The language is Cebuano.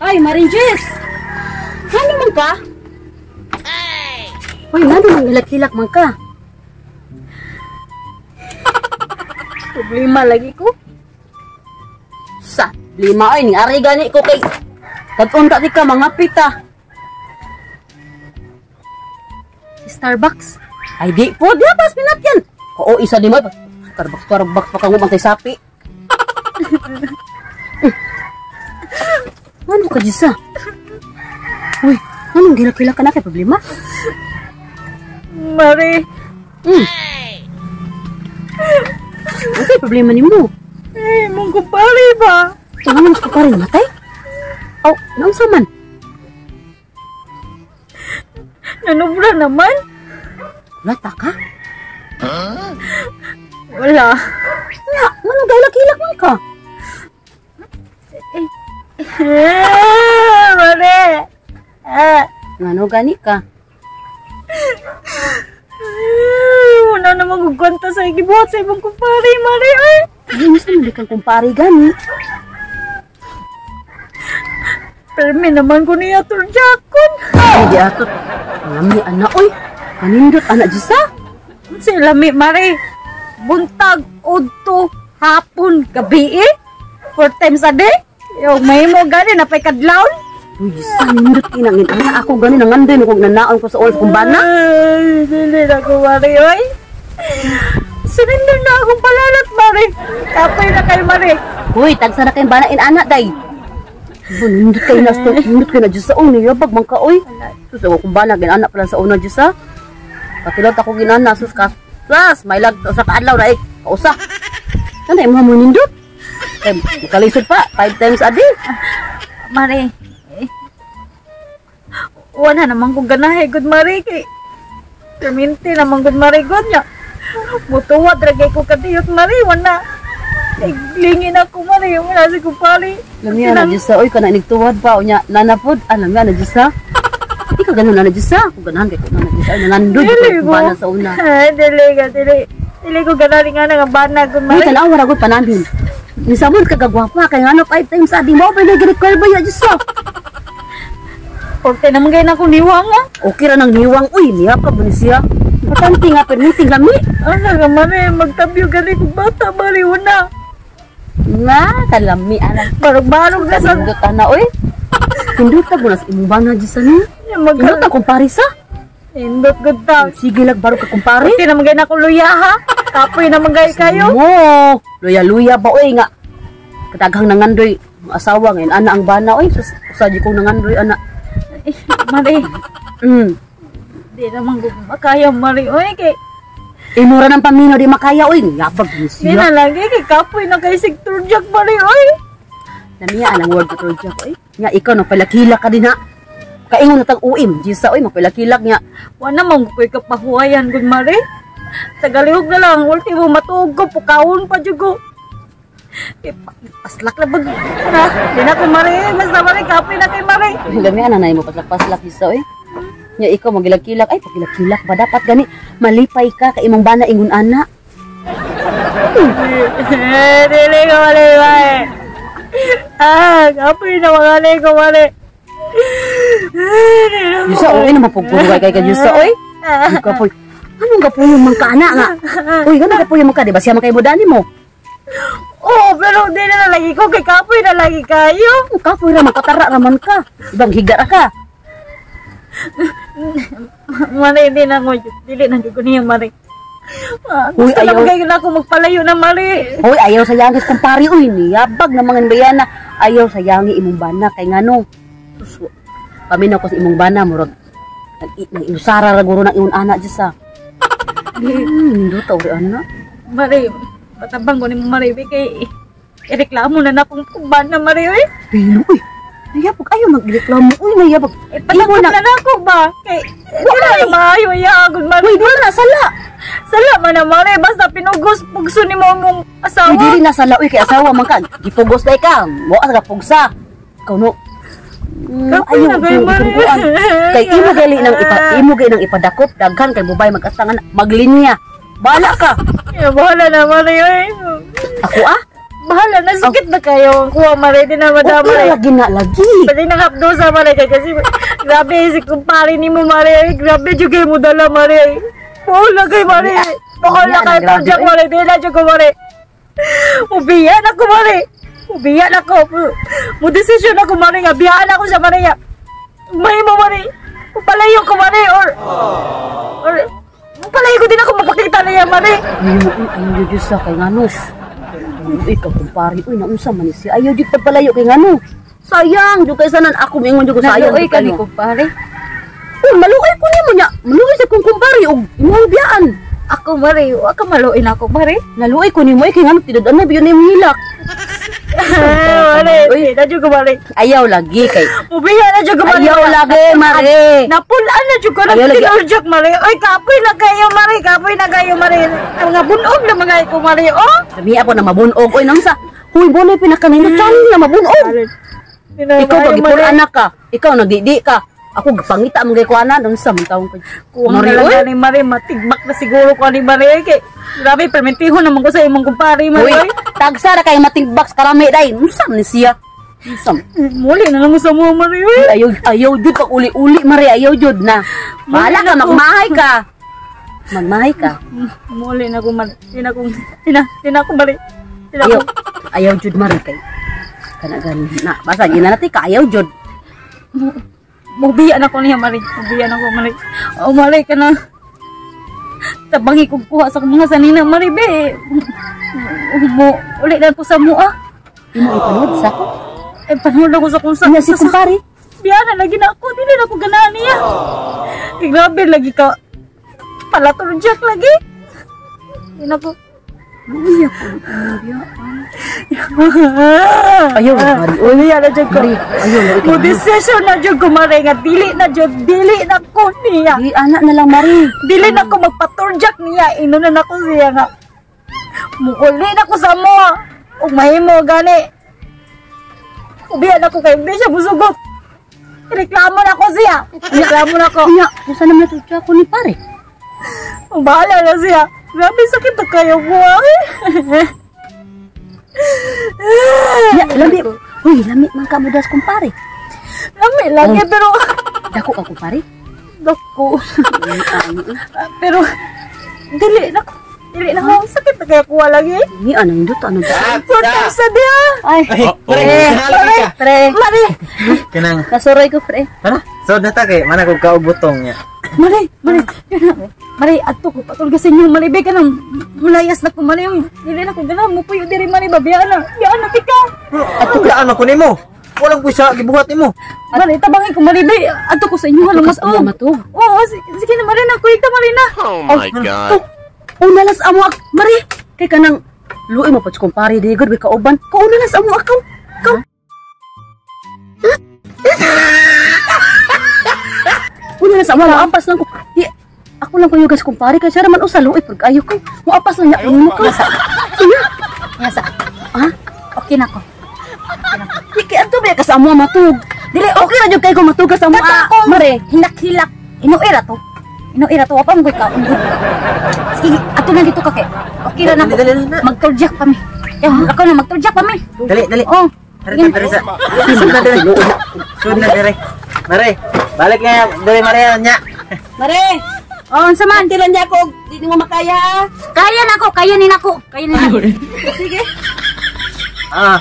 Ay, Marinjes! Ano man ka? Uy, ngano man hilak-hilak man ka? Problema lagi ko. Sa, lima ay, ning ari gani ko kay kag-unta di ka mga pita. Starbucks. Ay, di po, di pas pinatyan. Oo, isa di mo. Starbucks, Starbucks pa kang umantay sapi. Ano ka, Jisa? Uy, anong gilak-gilak ka na kay problema? Mari. Ano kay problema ni mo? Eh, mong kumpare ba? Ano man kumpare namatay? Oh, naunsa man? Nanubra naman? Wala ta ka? Huh? Wala. Wala, anong gilak-gilak man ka? Eh, mare. Eh. Ngano gani ka? Wala na magkwenta sa igibuhat sa ibang kumpare, mare. Ay. Ay, unsa man kang kumpare gani? Permi naman ko niya turjakon. Ay, di atot. Lami ana oy. Kanindot ana Jisa. Unsa lami, mare? Buntag, udto, hapon, gabi eh. 4 times a day. Yung may mo gani napay kadlawon. Uy, Jisa, nindot kinangin ana ako gani nangandoy kung nanaon ko sa oras kong bana. Ay, dili na ko, mare, oy. Surrender na akong palalat, mare. Kapoy na kayo, mare. Uy, tagsa na kayong bana in ana day. Nindot kayo na, nindot kayo na Jisa. Uy, niyabag man ka, oy. Sus, ako kong bana, ginana pala sa una, Jisa. Patilot ako ginana, sus ka. Sus, may lag sa kaadlaw na, eh. Kausa. Ano, imo mo nindot? Eh, makalisod pa, 5 times a day. Mare, eh, wala naman kong ganahe, good mare, kay perminti naman good mare, good niya. Mutuwa, dragay ko kadiyot, mare, wala. Lingin ako, mare, wala si kumpare. Lamiya na, Diyos sa, oy, ka na inigtuwad pa, o niya, nanapod, ah, lamiya na, Diyos sa. Di ka ganun, na, Diyos sa. Kung ganahan, kay ko na, Diyos sa, nanandod, ko bana sa una. Dili ka, dili. Dili ko ganahan nga nga bana, good mare. Uy, tanawa, ragot, panambin. Minsan mo, kagagwapa, kaya ano, 5 times a day mo, pero nag-require ba yan, Diyos sa? Porte naman kayo na akong niwang, ah. Okay ra ng niwang, uy, niya pa, bunisiya. Importante nga, permiting lami. Ano nga, mare, magtabyo gani kong bata, mare, una. Nga, kalami, anak. Barog-barog na sa... Pindot, ana, uy. Pindot na, bunas, imong bana, Diyos, ano? Pindot na, kumpare sa. Pindot, good ta. Sige, lagbarog ka, kumpare. Porte naman kayo na akong luya, ha? Kapoy naman kayo kayo. Mo, luya-luya ba, uy, nga. Kadaghang nangandoy, ang asawa ngayon, ana ang bana, uy. Sus, usadyo kong nangandoy, ana. Eh, mare. Di naman ko makaya, mare, uy, kay... Imura ng pamino, di makaya, uy. Yabag, di siya. Di na lagi, kay kapoy na kay Sigtur Jack, mare, uy. Namiya, anang word to Jack, uy. Nga, ikaw, napalakila ka din, ha. Kaingon na tag uim, Jisa, uy, mapalakilak nga. Wala naman ko'y kapahuwayan, good mare. Tagalihog na lang, ultimo matuog ko, pukawon pa, jugo. Eh, paslak na ba? Na, di na ko, mare. Basta, mare, kapoy na kay mare. Lamiya, nanay mo, paslak-paslak, Jisa, uy. Nya ikaw magilak-kilak, ay pagilak-kilak ba dapat gani malipay ka kay imong bana ingon ana. Dili ko malipay. Ah, kapoy na mga ko mare. Yusa oy na mapugpugay kay ka Yusa oy. Kapoy. Anong gapuyo man ka ana nga? Uy, ganun gapuyo man ka di ba siya man kay mo dani mo? Oo, pero di na lagi ko kay kapoy na lagi kayo. Kapoy ra man katara ra man ka. Ibang higa ra ka. Mare, di na ko. Dili na ko niya, mare. Uy, Gusto ayaw. lang kayo na ako magpalayo na, mare. Uy, ayaw sa yangis kumpare. Uy, niyabag na mga bayana. Ayaw sa yangi imong bana. Kay ngano. Sus, paminaw ko sa imong bana. Murag, nag-inusara ra guro ng imong anak, Diyos, ah. Nindot, uri, anak. Mare, patabang ko ni mo, mare. Kay, ireklamo na na akong bana, mare, uy. Pino, uy. Nayabag, ayaw magreklamo. Uy, nayabag. Eh, patakot na na ako ba? Kay, wala na maayo, iyagod, mare. Uy, wala na, sala. Sala man na, mare. Basta pinugos, pugso ni mo mong asawa. Uy, dili na sala. Uy, kay asawa man ka. Gipugos na ikaw. Mo, asa ka pugsa. Ikaw, no. Kapoy Ayaw, na kayo, mare. Kay imo gali nang ipa, imo gali nang ipadakop, daghan kay mobile mag-astangan, maglinya. Bahala ka. Ya, bahala na, mare, uy. Ako, ah? Bahala na, sakit na kayo. Ang kuha, Mare. Di na madama, Okay Mare. lagi na lagi. Pwede nang hapdo sa Mare kay kasi grabe si kumpare ni mo, Mare. Grabe jud kay mo dala, Mare. Wala kay Mare. Wala kay Grabe, Jack, eh. Mare. Di na jud ko, Mare. Ubiyan ako, Mare. Ubiyan ako. Mo desisyon ako, Mare, nga biyaan ako sa Mare nga. May mo, Mare. Palayo ko, Mare, or palayo ko din ako mapakita niya, Mare. Ayaw, uy, ayaw jud sa kay ngano. Uy, ka kumpare, uy, naunsa man ni siya. Ayaw jud pagpalayo kay ngano. Sayang, jud kay sanan ako mingon jud ko sayang. Naluoy jud ka ni kayo. kumpare. Uy, maluoy ko nimo nya. Maluoy sa kong kumpare og imong biyaan. Ako, Mare. Wa ka maluoy na ako, Mare. Naluoy ko nimo ay kay ngano tinad-an na biyon nimo hilak. Mare, Uy. di na jud ko, Mare. Ayaw lagi kay. Ubiya na jud ko, Mare. Ayaw lagi, Mare. Napulaan na jud ko Ayaw lagi. nagtinurjak, Mare. Oy, kapoy na kayo, Mare. Kapoy na kayo, Mare. Ang mga bunog na mga ko, Mare. Oh! Kami ako na mabunog oy nang sa. Huy, bonoy pinakanindot na mabunog. Ikaw pag anak ka, ikaw nagdidi ka. Ako gapangita man kay kuana nang sa man taong ka. Kuwang Mare, na lang oy. gani, Mare. Matigbak na siguro ko ani, Mare. Kay, grabe, permentiho naman ko sa imong kumpare, Mare. Uy, tagsa ra kay matingbak sa karami day. Unsa man ni siya? Unsa man? Muli na lang mo sa mo, Mare. Uy. Ayaw ayaw jud pag uli-uli Mare, ayaw jud na. Bahala ka, magmahay ka. Magmahay ka. Muli na ko, Mare. Di na ko, di na ko, Mare. Di na ko. Ayaw ayaw jud Mare kay. Kana gani na basta gina natin ka ayaw jud. Mubiya na ko niya, Mare. Mubiya na ko, Mare. O, Mare, ka na. Tabangi kong kuha sa mga sanina, Mare, be. Mo, uli na ko sa mua. Imo ipanood sa ko. Eh, panood ako sa kung sa... Nya si kumpare. Biya na, lagi na ako. Dili na ako ganahan niya. Kay grabe, lagi ka. Palaturjak lagi. Hindi na ko. Luya ko. Ayaw, Mare. Uy, na dyan ko. Mare, ayaw lagi Mo decision na dyan ko, Mare, nga dili na dyan, dili na ko niya. Di anak na lang Mare. Dili na ko magpaturjak niya. Ino na nako siya nga. Muuli na ko sa mo. Ug mahimo gani. Ubiyan ako kay hindi siya musugot. Reklamo na ko siya. Reklamo na ko. Nya, unsa naman to ko ni pare? Ang bahala na siya. Grabe sakit na kayo ko. Ay. Nya, lami. Uy, lami man ka mo das kumpare. Lami lagi pero Dako ka kumpare. dako. Pero dili na ko. Dili na ko. Sakit na kayo kuha lagi. Ni ano nindot ano ba? Four times sa diya. Ay, Pre, pre, pre. Mari. Kanang, Nasuroy ko pre. ano? So na ta kay mana kog kaubutong niya. Mari, mari. Mari, adto ko patulga sa inyo. Mari, be ka nang mulayas na ko. Mari, dili na ko ganang mupuyo diri mari ba biyaan na. Biyaan na tika. Ato kaan ako nimo. Walang kuy sa gibuhat nimo. Mari, tabangin ko mari be. Adto ko sa inyo Adto ano ka sa amo, matug. Oo, sige na mari na kuy ta mari na. Oh my God. Una las amo ak Mari. Kay kanang luoy mo pud kumpare di gud kauban. Kauna las amo akaw. Kaw. Una las amo maampas lang ko. Di ako lang kuyo gas kumpare kay siya man usa luoy pag ayo ko. Moampas lang niya mo ko. Yasa. Ha? Okay na ko. Di kay adto ba ka sa amo matug. Dili okay ra jud kay ko matug ka sa amo. Kato akong Mare. Hilak-hilak. Inuira to. Inuira to. Wapa mo ko'y kaon. Sige, ato na dito ka kay. Okay ra na ko. Dali, dali, dali. Magturjak pa mi. Yaw, ako na magturjak pa mi. Dali, dali. Oh. Dali, dali sa. Sud na dali. Sud na dali. Mare, balik nga dali mare nya. Mare. Oh, unsa man? Tilan niya ako, di mo makaya. Kaya na ako, kaya ni nako. Kaya ni nako. Sige. Ah.